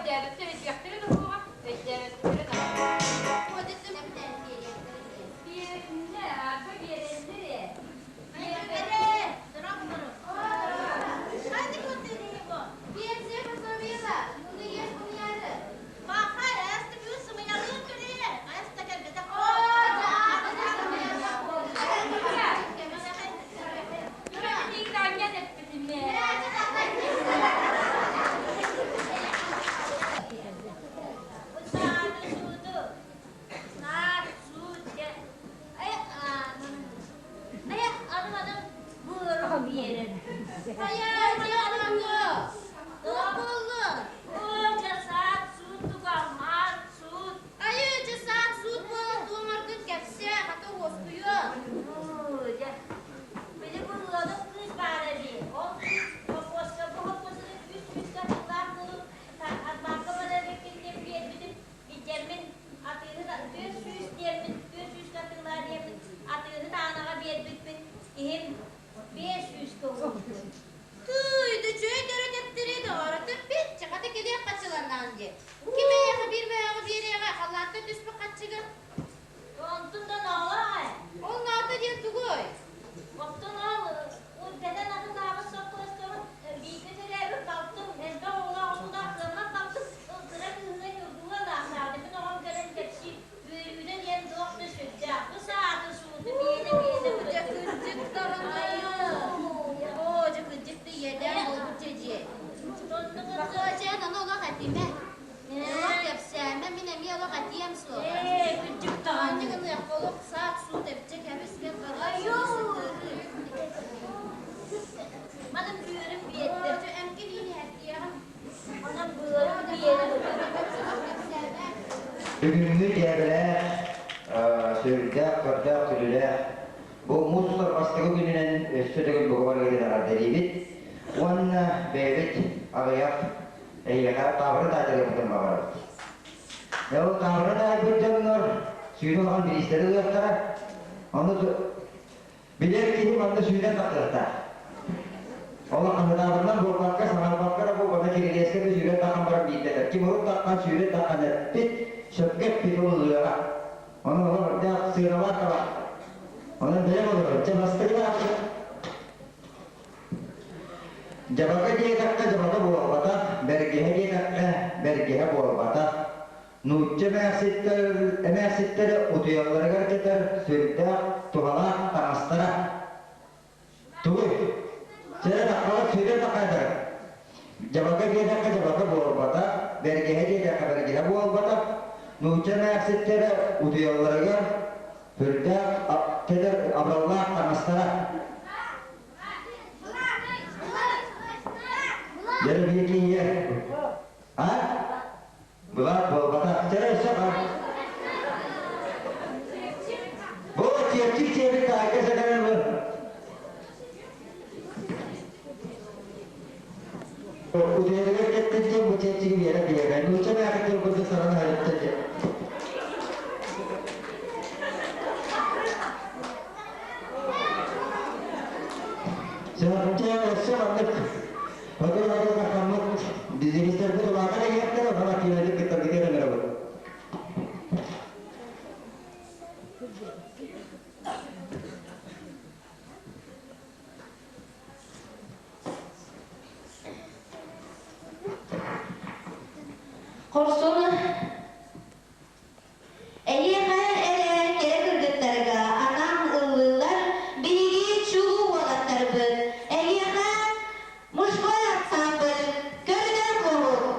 Өйдөөбөттөр өйдүөхтэрэ да суоҕа, өйдөөбөттөрө даҕаны. Биэриннэ, арба биэрэллэр ээ. Бүгүҥҥү дьээбэлээх, сүрдээх, көрдөөх, күлүүлээх бу муус устар бастакы күнүнэн өссө төгүл бука барыгытын эҕэрдэлиибит уонна бэйэбит аҕыйах эһиэхэ таабырын таайтарыахпытын баҕарабыт. Ол таабырын таайбыт дьоннор сүүнэ улахан бириистэри ылыахтара. Ону Билэр киһи манна сүүнэн тахсыахтаах. Ол хаһыытаабытынан буолбакка, саҥарбакка да буолбата кирилиэскэ да сүүрэн таххан баран биирдэтэр. Ким урут таххан сүүрэн таххан эппит, сөпкө эппит ол ылыаҕа. Ону олох үрдээх сыаналаах таба. Онон бэйэм олорор. Дьэ бастакы Дьабака диэтэххэ дьабака буолбатах, бэргэһэ диэтэххэ бэргэһэ буолбатах. Нуучча эмээхситтэр эмээхситтэрэ утуйалларыгар кэтэр сүрдээх туһалаах таҥастара. Тугуй? Сэрэ таххалар сүрэ тахайдар. Дьабака диэтэххэ дьабака буолбатах, бэргэһэ диэтэххэ бэргэһэ буолбатах. Нуучча эмээхситтэрэ утуйалларыгар сүрдээх кэтэр абыраллаах таҥастара. Дьэ, биир киһиэ. А? Былаат буолбатах. Чэ, өссө хам. Бу чиэпчик чиэбит таайга сэтэрэн ылын. Утуйарыгар кэттин диэн бу чиэпчиги биэрэ биэрэ. Нуучча мээхиттэн курдук саран аһарытта диэн. Сэ, өссө маннык Хоту-хоту тахаммыт дизелистэрбит улаатан иһиэхтэрэ, онон активнайдык кыттаргытыгар ыҥырабыт. Хорсун Эһиэхэ эрэ кэрэ кыргыттарга анаан ыллыыллар биһиги чулуу уолаттарбыт. Эһиэхэ мужской ансамбль көрдөр куһук.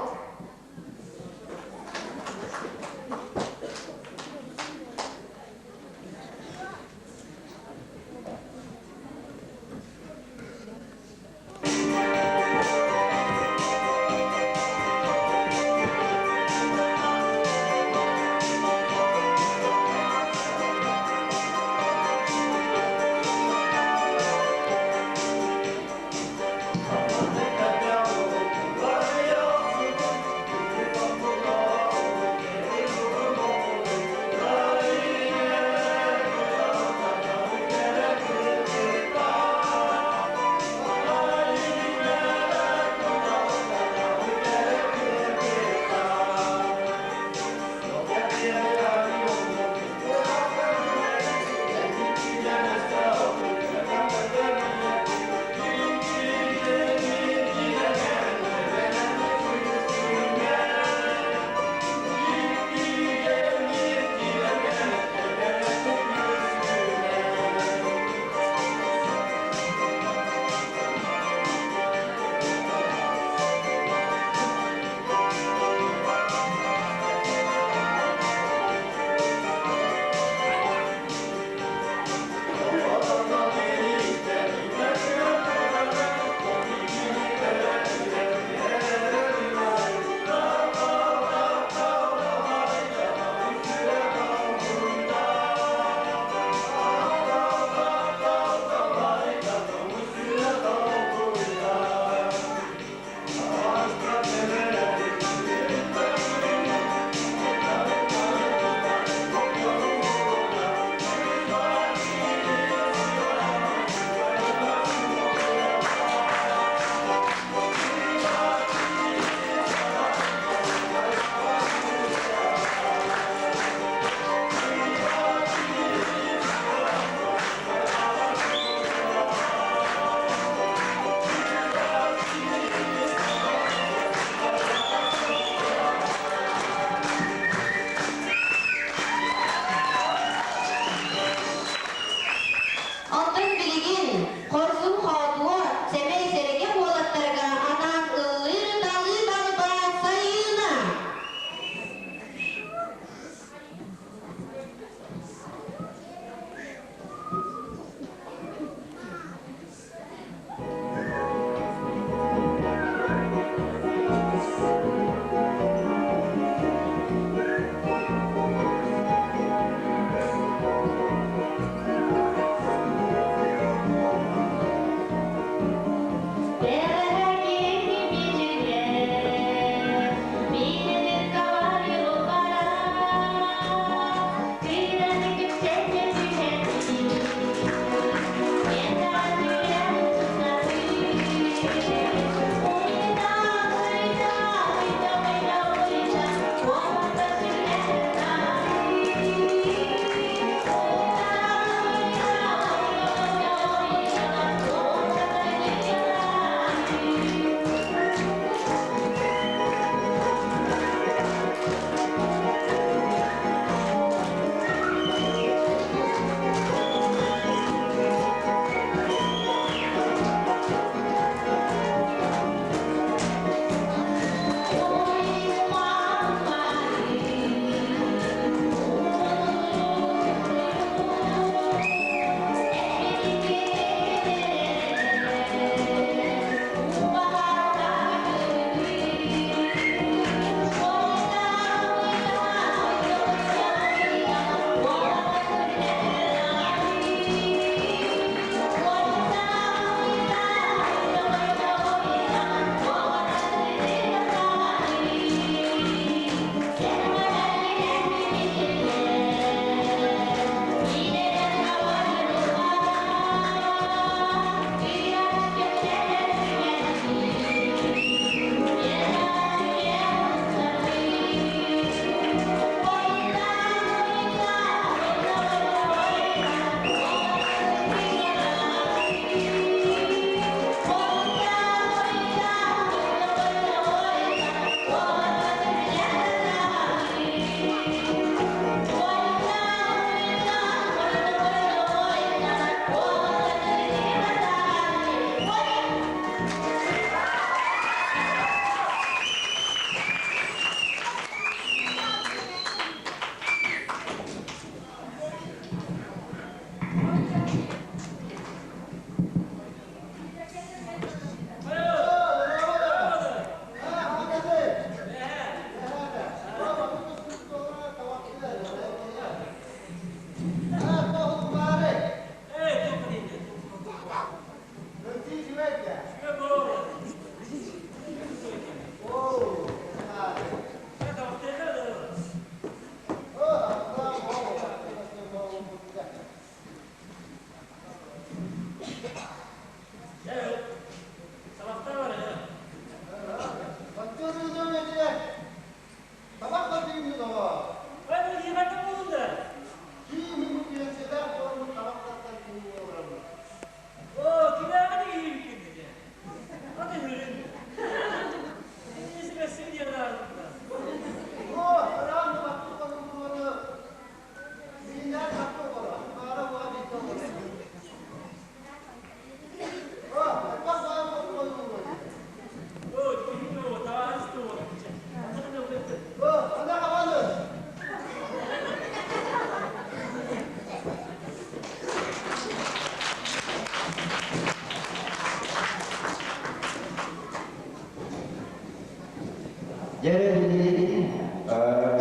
Дьэ, билигин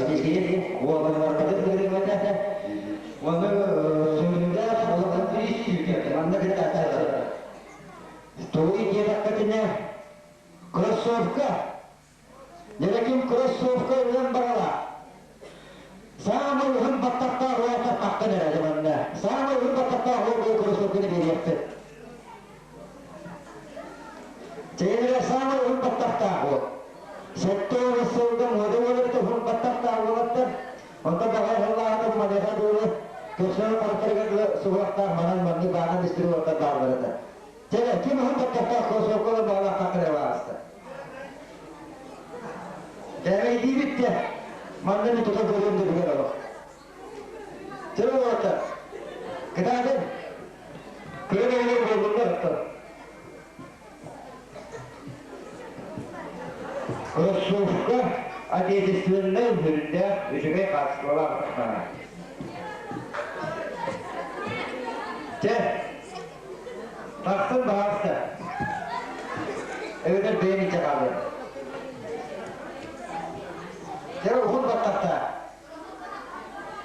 билигин уоланнарбытын көрүҥэтэ. Ону сүрдээх улахан бириис күүтэр. Манна кытаатар. Тугуй диэтэххитинэ, кроссовка. Дьэ, кроссовка ылыан баҕалаах. Саамай уһун баттахтаах уолаттар таххан эрэ манна. Саамай уһун баттахтаах уол кроссовканы биэриэхпит. Чэйэлэрэ саамай уһун баттахтаах уол. 70 сылга муода уолаттар уһун баттахтаах уолаттар. Онтон даҕай сыллааҕыта маныаха дылы көрсөөн харахтарыгар дылы суһуохтаах манан маннык баанан истир уолаттар бааллар этэ. Чэ, ким уһун баттахтаах кроссовкалар баалаах хаххара баҕаста. Кээмэйдиибит да, манна мин тута көрүөм да билэр олох. Чэ, уолаттар, кытаатын, күөн оҕолор буоллуннар оттон. Кроссовка отечественнай сүрдээх үчүгэй хаачыстыбалаах атахтаах. Чэ, Тахсан баҕаста. Эбэтэр бэйэм илдьэ хаалыам. Дьэ уһун баттахтаах.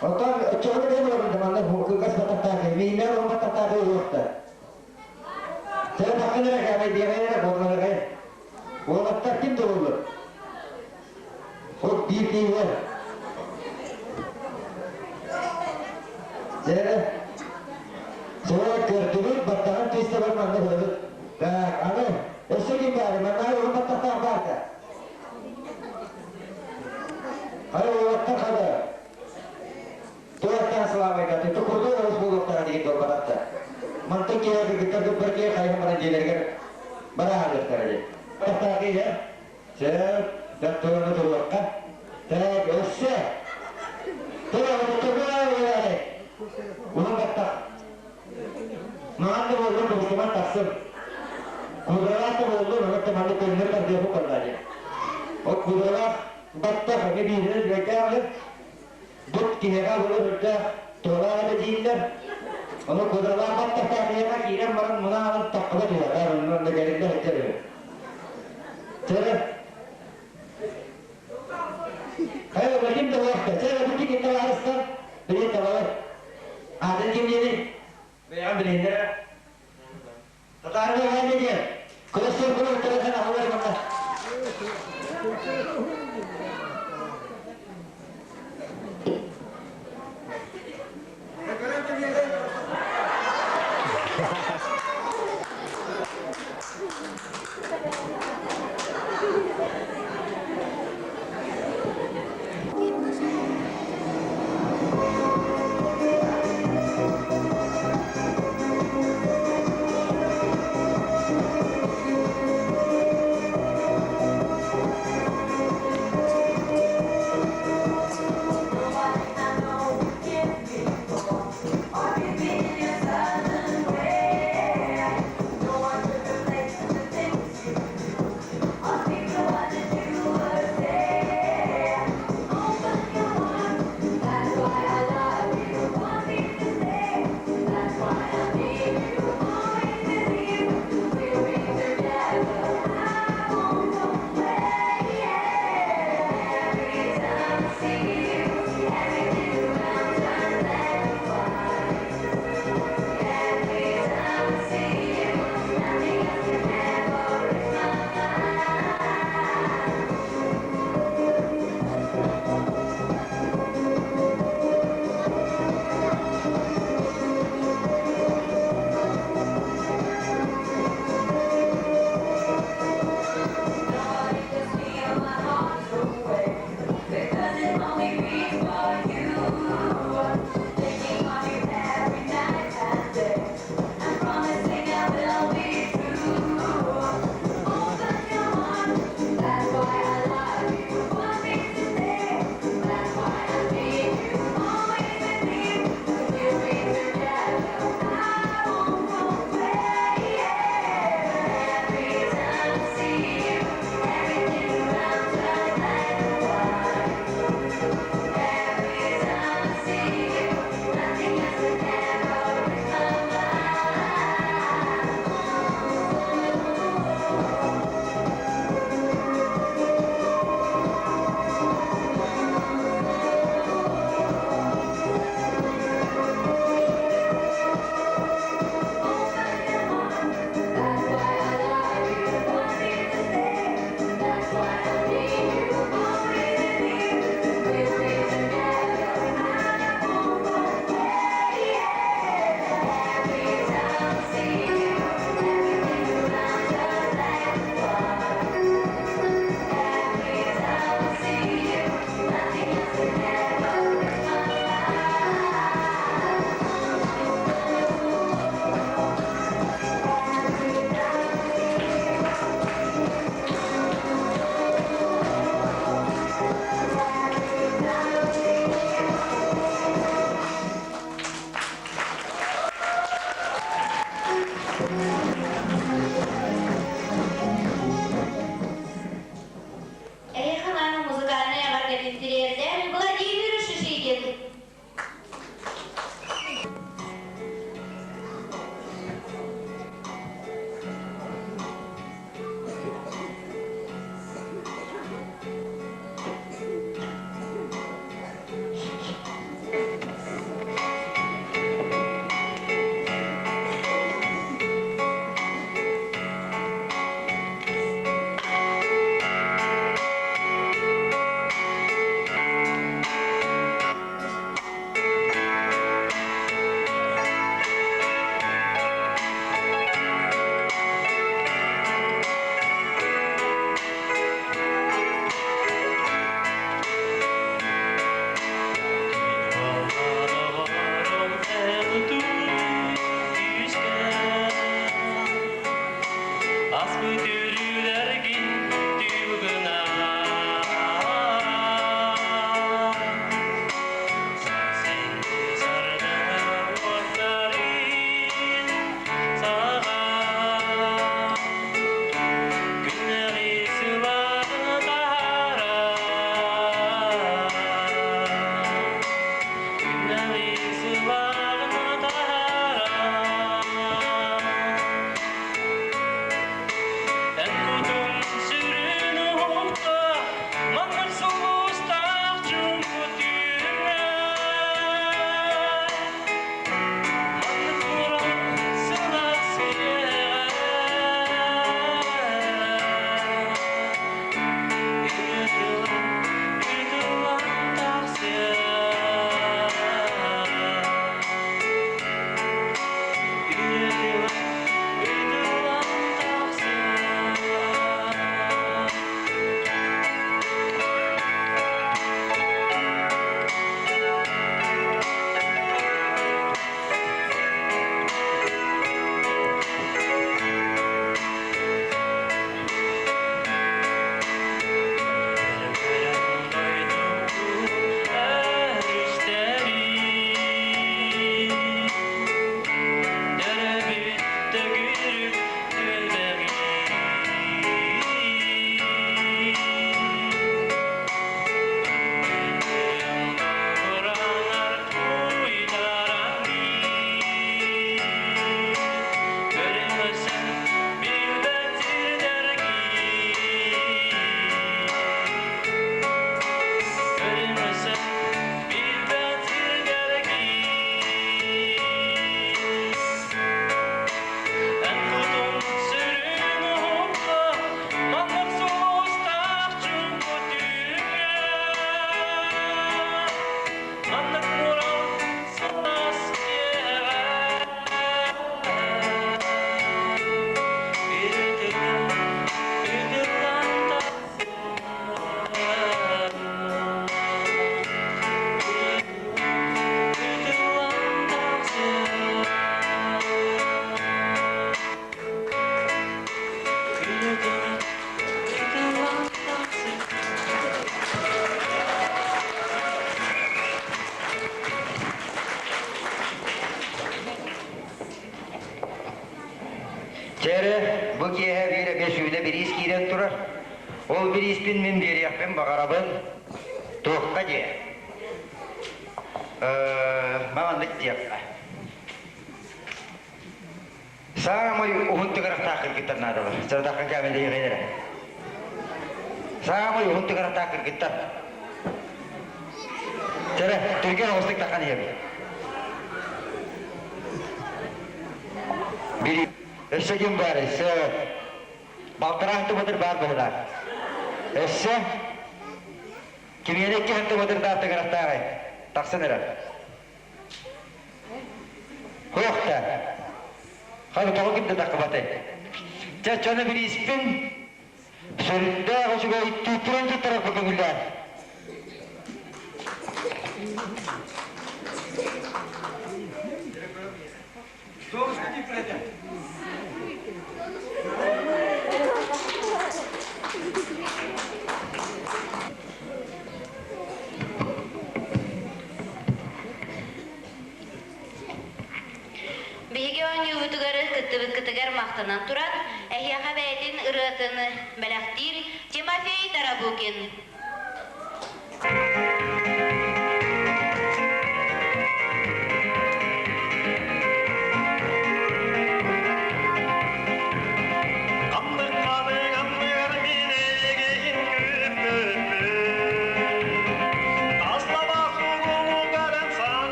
Оттон оччоҕуна бэйэм олорбутум манна кылгас баттахтаах мииннээх уһун баттахтаах уһуохта. Чэ тахсан эрэ кээмэй диэҕэй эрэ буолларыгай. Уолаттар ким да буоллар. Ол биир киһи Дьэ, Сорох көрдүбүт, баттаҕын түстэ бар манна көрөбүт. Так, аны, өссө ким баар? Манна уһун баттахтаах баар да? Хайа уолаттар хада? Туохтаах слабайда, түтү курдук олус буолуохтара деген буолбатахта. Мантан киһи кыргыттар кыббар киһи хайа баран дьиэлэригэр бара хаалыахтара дии. Баттахтаах киһи, Сөп, доктораны туруохха. Так, өссө. Тура, тура, Уһун баттах. Маҕан да буоллун, кыбыстыман тахсым. Кудралаах да буоллун, онон маннык көннөр тардыаху коллаа диэн. Ол кудралаах баттах эмиэ бииринэн үчүгэйдээх Бут киһиэхэ булар үрдээх туһалаах этэ дииллэр. Ону кудралаах баттахтаах киһиэхэ киирэн баран мунаалан таххыла түһэр. Онно кэлиннэ сылдьар үһү. Чэрэ. Хайа, ким да буолта. Чэрэ, бу ким табаарыстар? Билин табалар. Аатын ким диэний? Бэйэҕин билиһиннэрэ. Татаарга хайа диэн. Кылыстыр кылыр телефон аһылар манна. Миэнэ сүүнэ бириис киирэн турар. Ол бирииспин мин биэриэхпин баҕарабын. Туохха диэ? Маннык диэххэ. Саамай уһун тыгырахтаах кыргыттар наадалар. Саратаххын кээмэйдиэхэ эрэ. Саамай уһун тыгырахтаах кыргыттар. Чэрэ, түргэн оҕустук таххан иһэбит. Били, өссө ким баар, өссө балтараан туматыр баар быһылаах. Өссө кимиэнэ икки туматырдаах тыгырахтааҕай тахсан эрэр. Суох да. Ханы тоҕо ким да таххыбатай. Чэ, чону бирииспин сүрдээх үчүгэй түүттүрэн туттарар көҥүллээн. Биһиги оонньуубутугар кыттыбыккытыгар махтанан туран, эһиэхэ бэйэтин ырыатын бэлэхтиир Тимофей Тарабукин.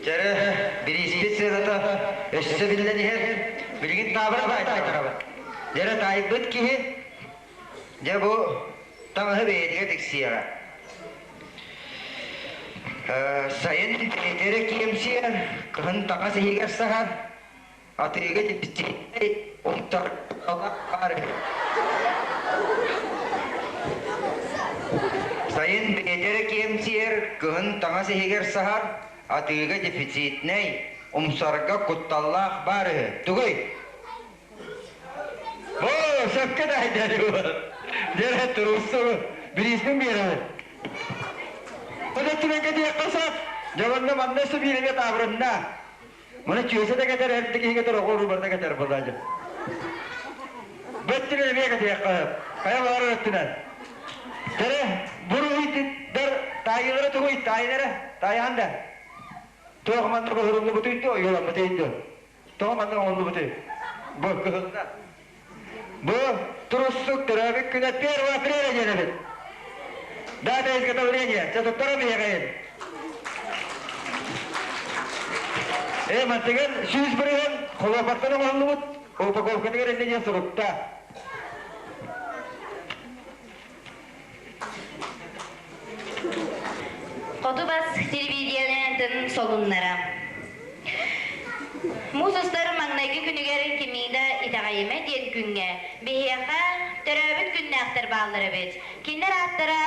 Чэрэ, бирииспит сыаната өссө биллэн иһэр. Билигин таабырын таайтарабыт. Дьэрэ таайбыт киһи, дьэ бу таҥаһы бэйэтигэр тиксиэҕэ. Сайын бэйэтэ киэмсийэр, кыһын таҥас иһигэр саһар, атыыга типсиэй умтар баар үһү. Сайын бэйэтэ эрэ киэмсийэр, кыһын таҥас иһигэр саһар, атыыга дефицитнэй, умсарга кутталлаах баар үһү. Тугуй? Оо, сөпкө да Дьэ, туруусу бирииспин биэрэбин. Өттүнэн кэтиэххэ сөп. Дьэ, онно манна өссө биир эмиэ таабырынна. Маны чүөсэ да кэтэр, эр да киһи кэтэр, оҕо уруу барыта кэтэр буолааччы. Бу өттүнэн эмиэ кэтиэххэ сөп. Хайа баҕарар өттүнэн. Кэрэ, буруйдар таайыылара тугуй? Таайын эрэ, таайаһан да. Туох маннык уһуруллубутуй дуо, ойууламмытый дуо? Тоҕо маннык оҥоһуллубутуй? Бу кыһылла. Бу туруссук төрөөбүт күнэ 1 апреля диэн эбит. Дата изготовления. Чэ туттара биһиэхэйин. Э, мантыгын 100% холуопаттан оҥоһуллубут упаковкатыгар иннэ диэн сурукта. Хоту бас телевидениетын солуннара. Муус устар маҥнайгы күнүгэр Кимида итэҕэйимэ диэн күҥҥэ биһиэхэ төрөөбүт күннээхтэр бааллар эбит. Кинилэр ааттара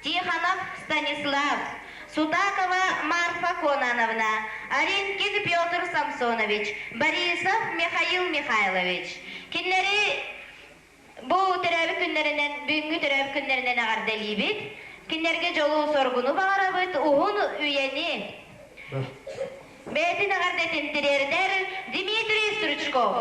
Тихонов Станислав, Сутакова Марфа Конановна, Аринкин Петр Самсонович, Борисов Михаил Михайлович. Кинилэри Бу төрөөбүт күннэринэн, бүгүҥҥү төрөөбүт күннэринэн эҕэрдэлиибит. Кинилэргэ дьолу-соргуну баҕарабыт, уһун үйэни. Бэйэтин эҕэрдэтин тириэрдэр Дмитрий Стручков.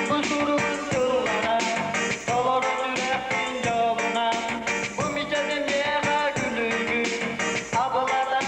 Бу сурук тыллара толору сүрэхпин дьолуна, бу мичэни миэхэ күлүгүн абылатар.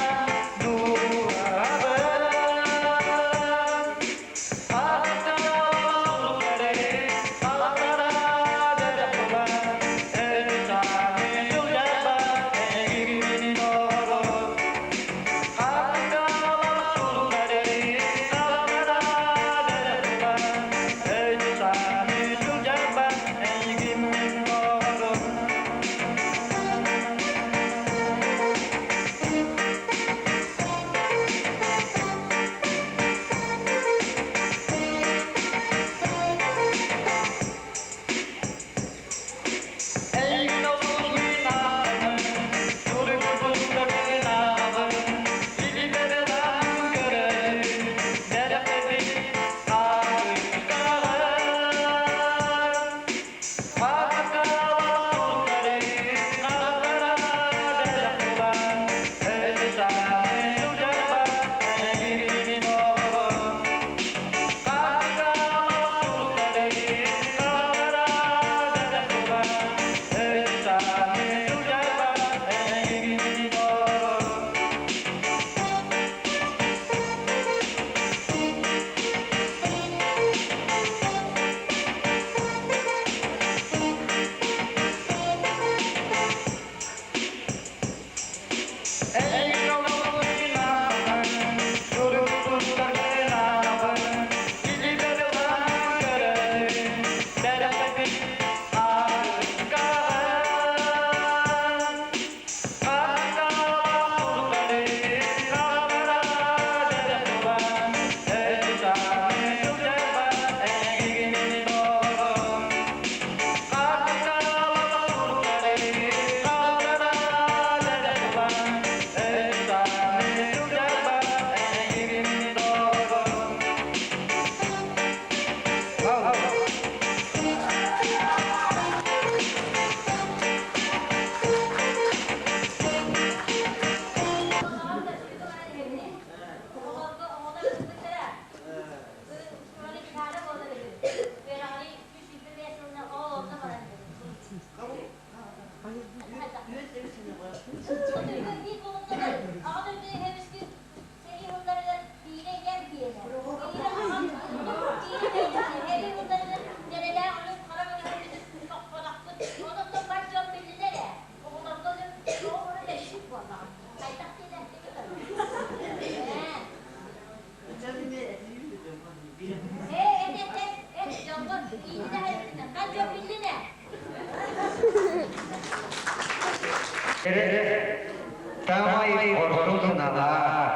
Саамай хорсун санаалаах.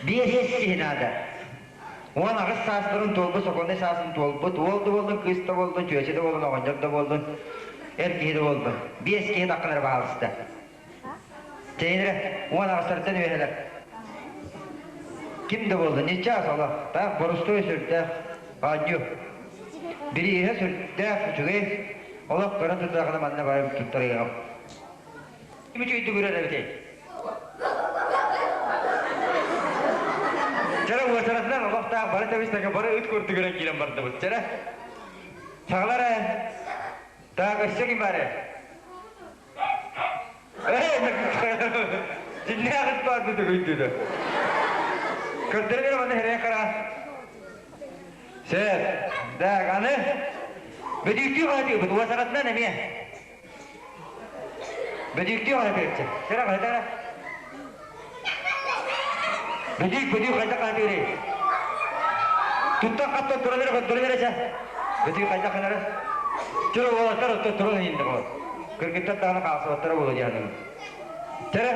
Биэс киһи наада. 18 саастарын туолбут, сокуоннай саасын туолбут, уол да буоллун, кыыс да буоллун, чүөчэ да буоллун, оҕонньор да буоллун, эр киһи да буоллун. Биэс киһи таххан эрэ баһаалыста. Чэйин эрэ, 18-тан үөһэлэр. Ким да буоллун, ниччас олох, таах борустуой сүрдээх оонньуу. Бирииһэ сүрдээх үчүгэй, олох көрөн турдаҕына манна баран туттарыаҕым. Ким үчүгэйдик үрэр эбитэй? Чара уочаратынан олохтоох бары тэбистэгэ бары ыт курдук үрэн киирэн бардыбыт. Чара саҕалар ээ. Так, өссө ким баар ээ? Дьиннээх ыт баар дуу Көрдөрөр манна хэрэ хара. Сөп. Так, аны бөдүүктүү хаһытыыбыт уосаратынан эмиэ. Бөдүүктүү хаһытыырчы. Сыра хаһытара. Бөдүүк, бөдүүк хайдах хаһытыырый? Туттан хаптан туран эрэ көрдөрөн эрэ чэ. Бөдүүк хайдах гынары? Чура уолаттар оттон туран иһиннэ буол. Кыргыттар даҕаны хаалсыбаттара буолуо диэн. Чэрэ.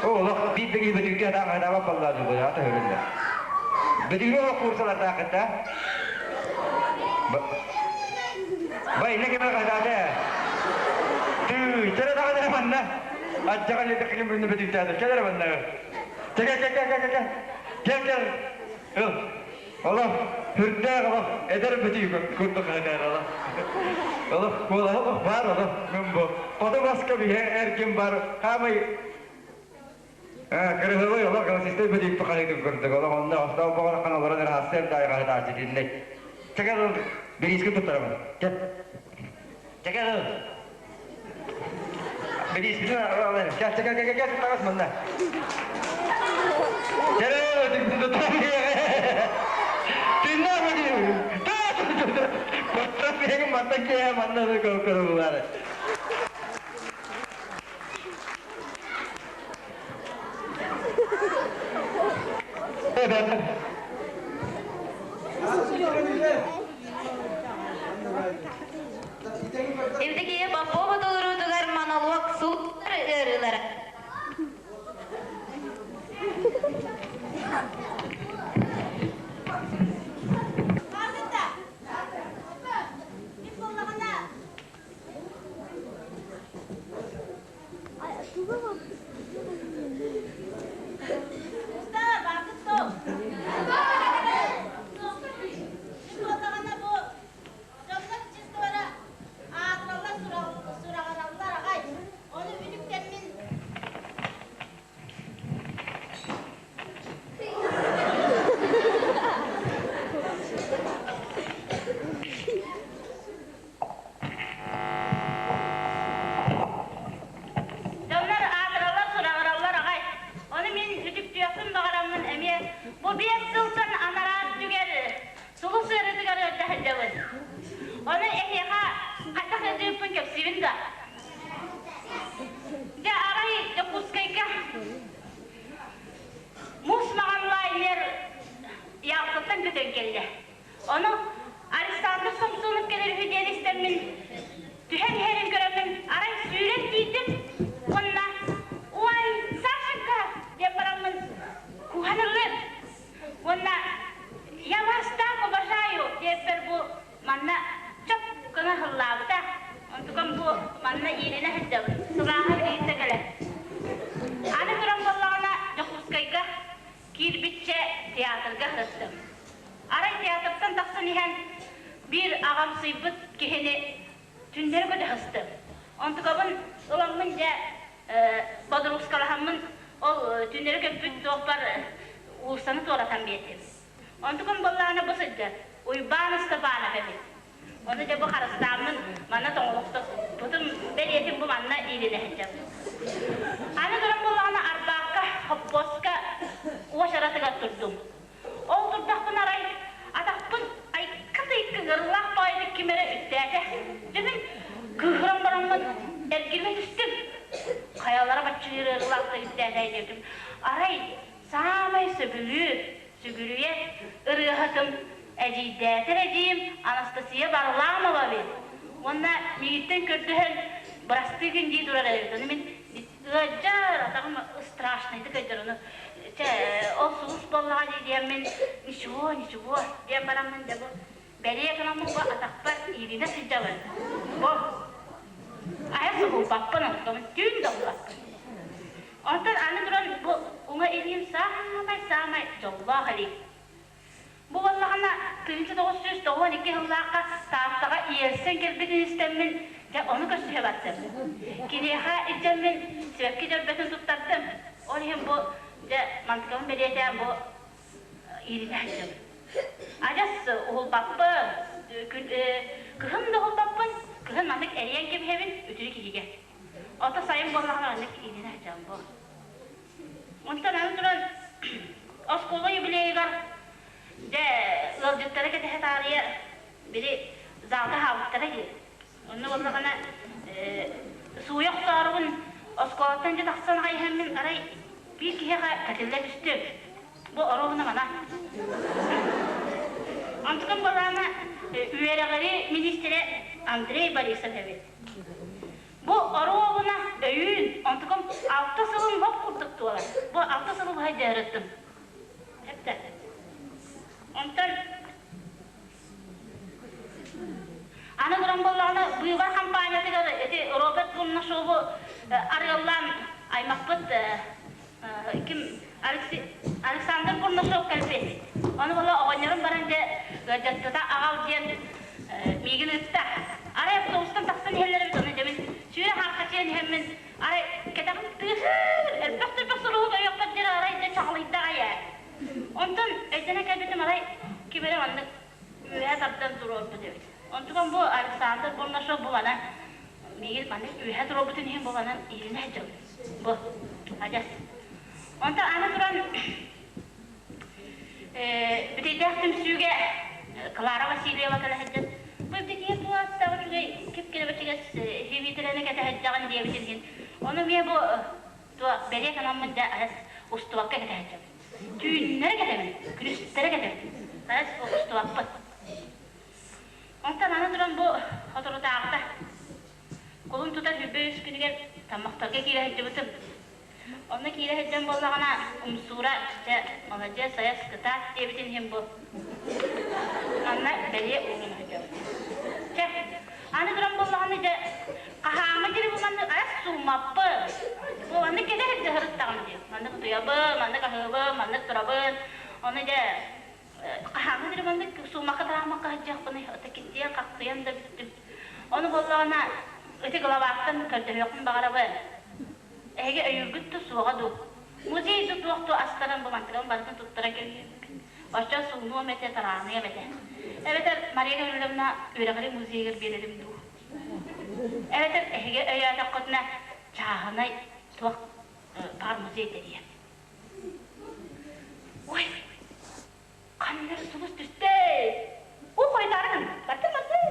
О, олох биир да киһи бөдүүккэ атаах хаһытаабат баллаа дуу, аата хөрүллэр. Бөдүүгү олох курсалардааххыт да? Бай, инна кемер хаһытаата. Тыы, чэрэ даҕаны манна. Аччаҕа летэ ким бүрүнэ бөдүүктээтэ. Кэл эрэ манна. Кэл, кэл, кэл, кэл, кэл. Кэл, кэл. Ыл. Олох, сүрдээх олох, эдэр бөтүүк курдук хаһытаар олох. Олох, куолаһа олох баар олох, мин бу. Хоту баска биһэ эргин бар, хаамай кырыһылый олох голосистай бөтүүк хаһыытын курдук олох онно остоо боҕорхан олорон ыраастыар даай хаһытааччы диннэй. Чэкэл ыл, бириискэ туттарабын. Кэл. Чэкэл ыл. Бириискитин алын. Кэл, кэл, кэл, кэл, таҕыс манна. Евдокия Попова толоруутугар монолог сулустар ыарыылара. Дьоннор чувствора аатыраллар, сураҕыраллар аҕай. Ону үтүктэммин Дьоннор аатыраллар, сураҕыраллар аҕай. Ону мин үтүктүөхпүн баҕараммын эмиэ бу 5 сылтан анараа өттүгэр сулус ыарыытыгар ыалдьа сылдьабын. Ону эһиэхэ хайдах ыалдьыбыппын кэпсиибин да. Дьэ, арай Дьокуускайга муус маҕан лайнер Ялтаттан көтөн кэллэ. Ону Александр Самсонов кэлэр үһү диэн истэммин, түһэн иһэрин көрөммүн, арай сүүрэн тиийдим уонна «Ой, Сашенька!» диэн бараммын кууһан ыллым. Уонна «Я вас так обожаю!» диэппэр бу манна чоп гына һыллаабыта. Онтукам бу манна иилинэ сылдьабын. Сылааһа билигин да кэлэр. Аны туран буоллаҕына Дьокуускайга киирбиччэ театрга сырыттым. Арай театртан тахсан иһэн биир аҕамсыйбыт киһини түннэри көтө Онтукабын ыламмын дьэ бодрускалаһаммын ол түннэри көппүт туохпар уулуссаны туоратан биэрдим. Онтукам буоллаҕына бу сылдьар Уйбаан Ыстапаанап эбит. Ону дьэ бу харыстааммын манна тоҥолохтоспутум бэлиэтин бу манна иилинэ сылдьабын. Аны туран буоллаҕына Арбаакка, хоппуоска уочаратыгар турдум. Ол турдахпын арай атахпын айка-тыйка ыарыылаах баҕайытык ким эрэ үктээтэ. Дьэ мин кыыһыран бараммын эргиллэ түстүм. Хайалара баччыыр ыарыылаахтык үктээтэ диэтим. Арай саамай сөбүлүүр, сүгүрүйэр ырыаһытым эдьиийдээтэр эдьиийим Анастасия Варламова эбит. Уонна миигиттэн көрдөһөн бырастыы гын дии турар эбит. Ону мин ыалдьар, атаҕым страшнайдык ыалдьар. Ону чэ, ол сулус буоллаҕа дии диэммин ничего, ничего диэн бараммын дьэ бу бэлиэ гынаммын бу атахпар иилинэ сылдьабын. Бу айа суһулбаппын онтон түүн да уһулбаппын. Онтон аны туран бу уҥа илиим саамай-саамай дьоллоох илиим. Бу буоллаҕына 1992 сыллаахха Тааттаҕа иэрсэн кэлбитин истэммин, дьэ ону көрсүһэ бардым. Киниэхэ илдьэммин сибэкки дьөрбөтүн туттардым. Ол иһин бу дьэ мантыкабын бэлиэтээн бу ииринэ сылдьабын. Адьас уһулбаппын, кыһын да уһулбаппын, кыһын маннык эрийэн кэбиһэбин үтүө киһигэ. Ото сайын буоллаҕына маннык ииринэ сылдьабын бу. Онтон аны туран оскуола юбилейыгар дьэ ыалдьыттары кэтэһэ таарыйа били залга хаалбыттара дии. Онно буоллаҕына сууйа охсоорубун оскуолаттан дьэ тахсан аҕай иһэммин арай биир киһиэхэ кэтиллэ түстүм. Бу оруобуна мана. Онтукам буоллаҕына үөрэҕири министрэ Андрей Борисов эбит. Бу оруобуна өйүүн, онтукам алта сылын лоп курдук туолар. Бу алта сылы быһа дьарыттым. Эптэ. Онтон аны туран буоллаҕына быыбар хампаанньатыгар ити Роберт Бурнашову арыаллаан аймахпыт ким Александр Бурнашов кэлбит. Ону буола оҕонньорум баран дьэ ыалдьыттата аҕал диэн миигин ыытта. Арай автобустан тахсан иһэллэр эбит, ону дьэ мин сүүрэ хааххачыйан иһэммин арай кэтэҕим тыаһыыр, элбэх-элбэх суругу көрүөхпэр диэри арай дьэ чаҕылыйда аҕай ээ. Онтон өйдөнө кэлбитим арай ким эрэ маннык үөһэ тардан туруорбут эбит. Онтукам бу Александр Бурнашов бу манан миигин маннык үөһэ туруорбутун иһин бу манан иилинэ сылдьабын. Бу адьас. Онтон аны туран Бүтэйдээх түмсүүгэ Клара Васильева кэлэ сылдьан бу Евдокия туоттаах үчүгэй кип-килэбэчигэс химиитэлэни кэтэ сылдьаҕын диэбитин иһин ону эмиэ бу туох бэлиэ санаммыт дьэ адьас устубакка кэтэ сылдьабын. Түүннэри кэтэбин, күнүстэри кэтэбин. Адьас устубаппын. Онтон аны туран бу соторутааҕыта кулун тутар 23 күнүгэр Таммахтарга киирэ сылдьыбытым. Онно киирэ сылдьан буоллаҕына, Умсуура, дьэ, маладьыас, айас, кытаат диэбитин иһин бу. Манна бэлиэ уурун сылдьабыт. Чэ, аны туран буоллаҕына, дьэ, хаһааҥҥы диэри бу маннык айас сууммаппын. Бу маннык кэлэ сылдьа сырыттаҕым дии. Маннык утуйабын, маннык аһыыбын, маннык турабын. Ону дьэ, хаһааҥҥы диэри маннык сууммакка-тарааммакка сылдьыахпыный, ото киртийэн-хахсыйан да бүттүм. Ону буоллаҕына, ити главаттан көрдөһүөхпүн баҕарабын. Эһиги өйүүргүт да суоҕа дуу? Музей да туох дуу астарын бу мантыгын барытын туттаран кэбиһиэхпит. Оччо суунуом этэ, тарааныам этэ. Эбэтэр Мария Гаврильевна үөрэҕирии музейыгар биэрэрим дуу? Эбэтэр эһиги өйөөтөххүтүнэ чааһынай туох баар музей тэрийэм. Ой, ханна эрэ сулус түстэ! Уу хойутаарыгын, бардым, бардым!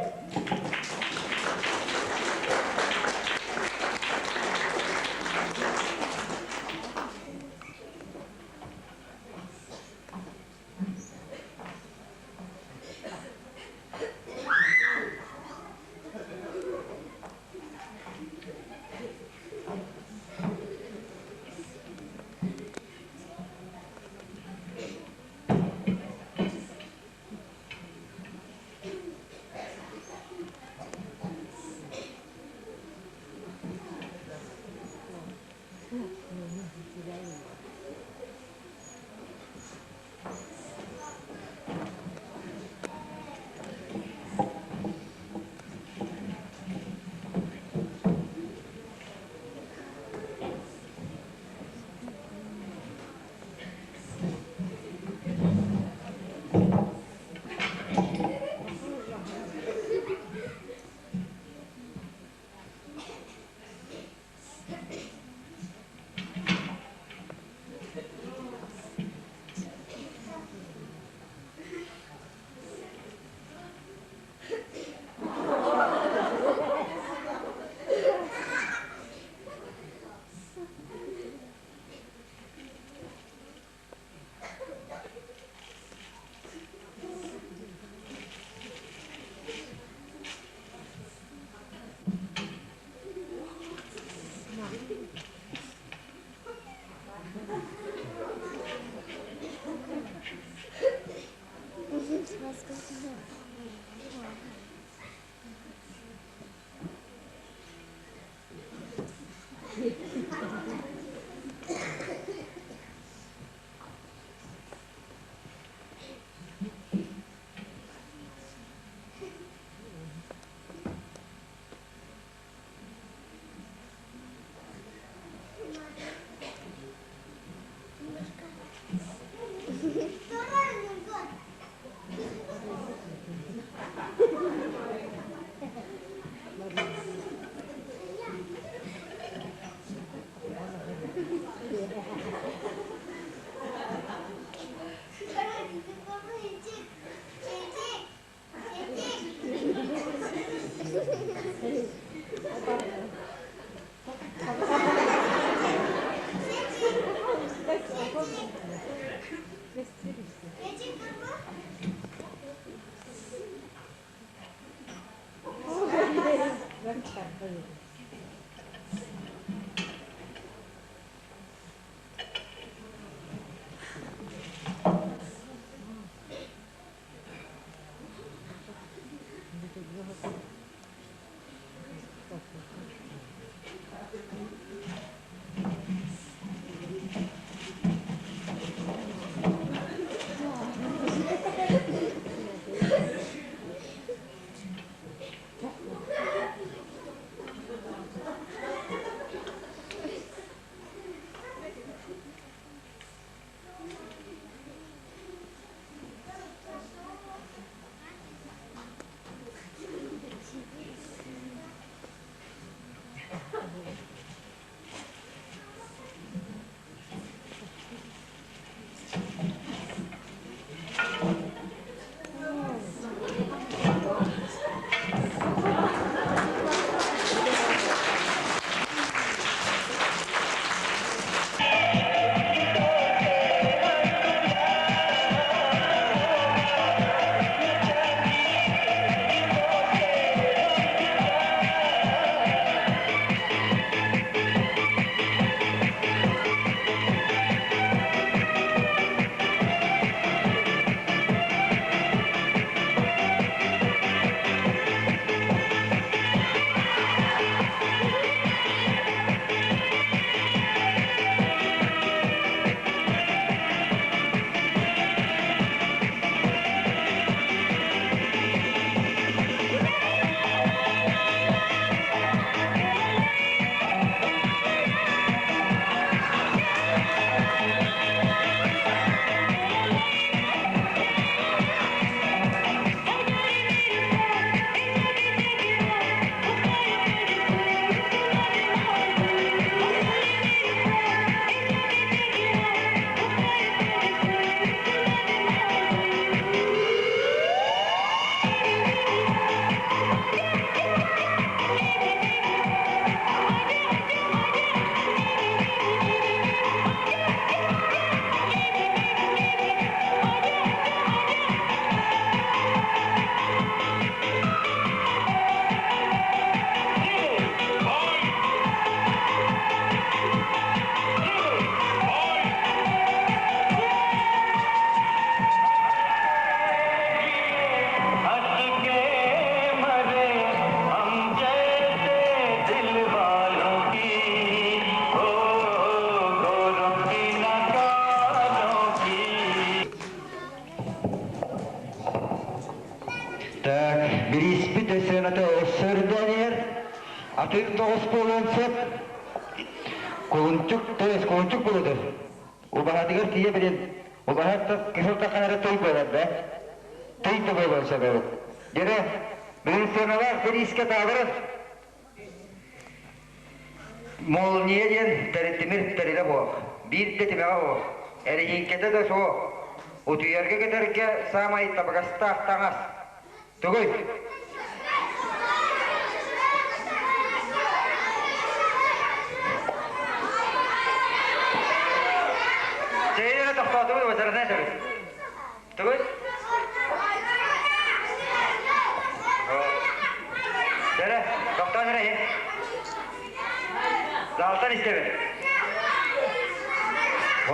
Так, бирииспит сыаната өссө үрдээн атыыр тоҕус буолуон сөп. Кулунчук, то есть кулунчук буолуутун. Убаһатыгар тиийэ билин. Убаһат кыһыл таханара той буолар да. Той да буолуон сөп эбит. Дьэрэ, бүгүн сыаналаах бириискэ таабырын. Молния диэн тимир тэрилэ буох. Биир да тимэҕэ буох. Эрэһииҥкэтэ да суох. Утуйарга кэтэргэ саамай табыгастаах таҥас. Тугуй? Чэйдэрэ тохтоотубут, уочаратынан этэбит. Тугуй? Дэрэ, тохтоон эрэ иһин. Заалтан истэбин. О.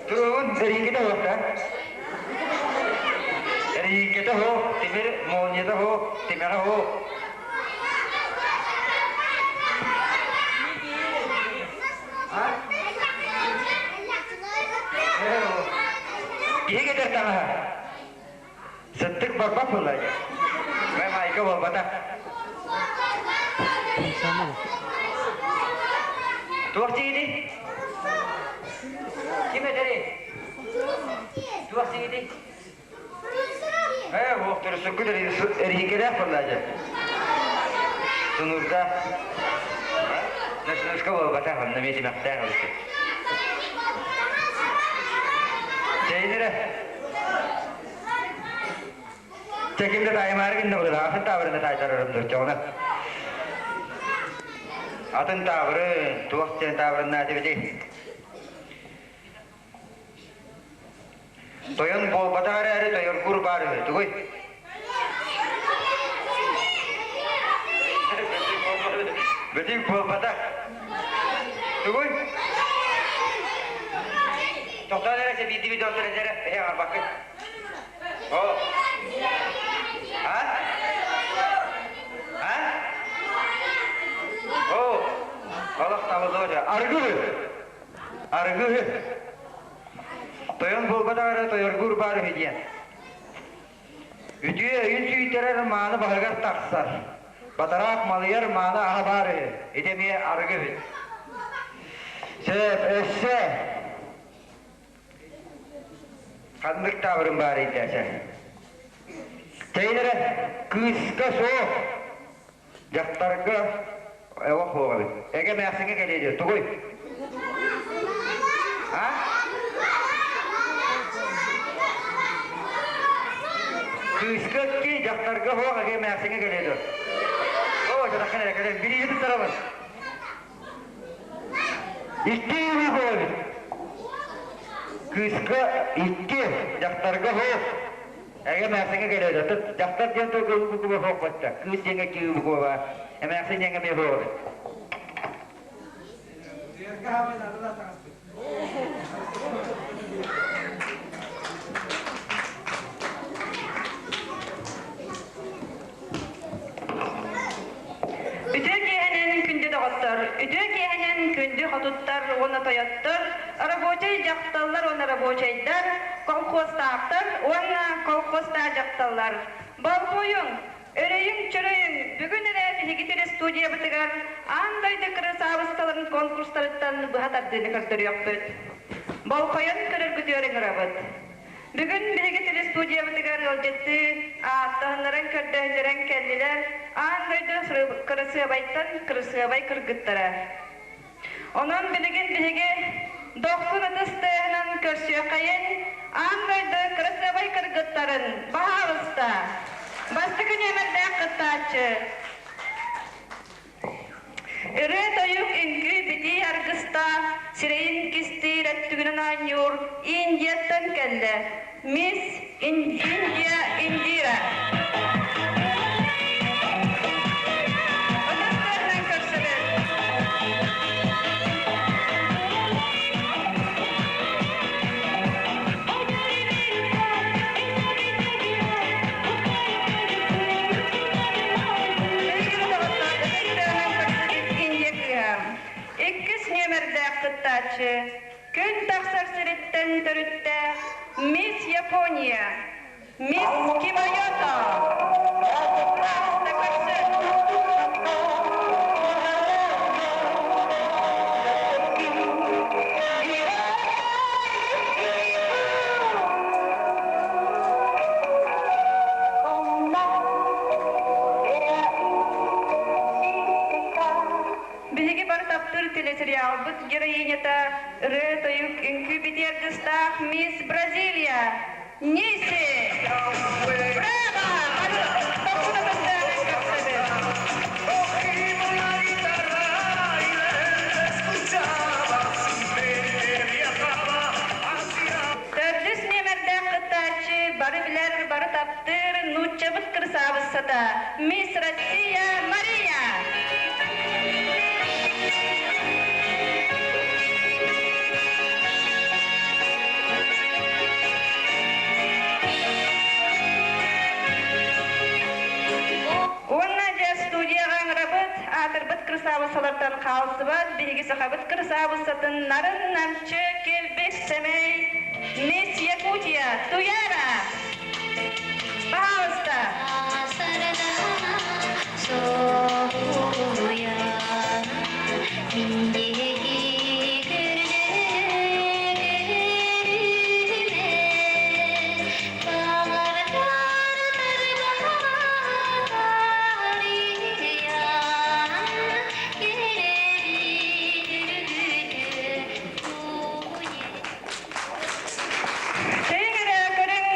Туругун эриҥкэтэ суох да? Эриҥкэтэ суох, тимир молнията суох, тимэҕэ суох. Киһи кэтэр таҥаһа. Сыттык барбат буолла. Мэ майка буолбата. Туох диигиний? Ким этэрий? Туох диигиний? Ээ, уох төрүсүккүт эриһикэлээх буолла дьэ. Тунурда. Ночнушка буолбатах, онно эмиэ тимэхтээх эбит. Чэйин эрэ. Чэкимде таайымаары гынна була, атын таабырына таайтарарым дурчоҕуна. Атын таабырын, туох диэн таабырыннаат эбитий? Тойон буолбатах эрээри тойоргуур баар үһү, тугуй? Бөтүүк буолбатах. Тугуй? Тохтоон эрэ биирдии доктор эрэ эһэ аҥарбаккын. О. А? А? О. Олох табыллыбат. Аргы. Аргы. Тойон буолбатах эрэ тойоргуур баар үһү диэн. Үтүө өйүн сүүйтэрэр мааны баһыгар тахсар. Батараак малыйар мааны аһа баар үһү. Ити эмиэ арыгы үһү. Сөп, өссө ханнык таабырын баар ыйдаача. Чэйин эрэ, кыыска суох, дьахтарга олох суох эбит. Эгэ эмээхсиҥҥэ кэлиэ диэ, тугуй? А? Кыыска икки, дьахтарга суох, эгэ эмээхсиҥҥэ кэлиэ дуо? Оо, дьатаххын эрэ кэлэн, бирииһи туттарабын. Икки үһү буолабыт. Кыыска икки, дьахтарга суох. Эгэ эмээхсиҥҥэ кэлиэ дуо? Дьахтар диэн тыл кыыл букуба суох батта. Кыыс диэҥҥэ кыыл букуба эмээхсин диэҥҥэ эмиэ суох эбит. Үтүө киэһэнэн күндү доҕоттор, үтүө киэһэнэн күндү хотуттар уонна тойоттор, рабочай дьахталлар уонна рабочайдар, колхозтаахтар уонна колхозтаах дьахталлар. Болҕойуҥ, өрөйүҥ-чөрөйүҥ, бүгүн эрэ биһиги телестудиябытыгар аан дойду кырасаабысталарын конкурстарыттан быһа тардыыны көрдөрүөхпүт. Болҕойон көрөргүтүгэр ыҥырабыт. Бүгүн биһиги телестудиябытыгар ыалдьыттыы ааттаһыннаран көрдөһүннэрэн кэллилэр аан дойду кырасыабайтан кырасыабай кыргыттара. Онон билигин биһиги дохсун ытыс тыаһынан көрсүөххэйин аан дойду кырасыабай кыргыттарын баһаалыста бастакы нүөмэрдээх кыттааччы Ырыа-тойук, үҥкүү-битии аргыстаах, сирэйин кистиир өттүгүнэн оонньуур Индияттан кэллэ Мисс Индия Индира. Ытыс тыаһынан көрсөбүт. Иккис нүөмэрдээх кыттааччы күн тахсар сириттэн төрүттээх Мисс Япония, Мисс Кимайото. Көрсө. Биһиги бары таптыыр телесериалбыт героинята ырыа-тойук үҥкүү битиэрдистаах Мисс Бразилия Ниси! Браво! Төрдүс нүөмэрдээх кыттааччы бары билэр, бары таптыыр нууччабыт кырасаабыссата Мисс Россия Мария! Уонна дьэ студияҕа ыҥырабыт, аатырбыт кырасаабыссалартан хаалсыбат, биһиги сахабыт кырасаабыссатын нарын-намчы килбик сэмэй Мисс Якутия Туяра! Пожалуйста! Чэйиҥ эрэ, көрүҥ,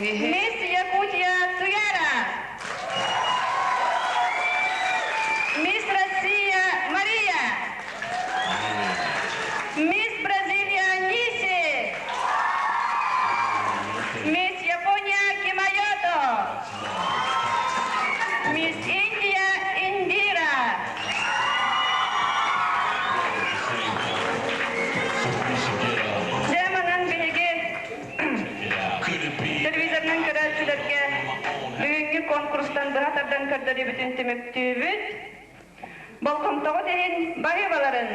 Мисс Якутия Туяра! Мисс Россия Мария! Мисс Бразилия Ниси! Мисс Япония Кимайото! Мисс Индия Индира! Дьэ, манан биһиги телевизорынан көрөөччүлэргэ бүгүҥҥү конкурстан быһа тардан көрдөрүүбүтүн түмүктүүбүт. Болҕомтоҕут иһин баһыыбаларын!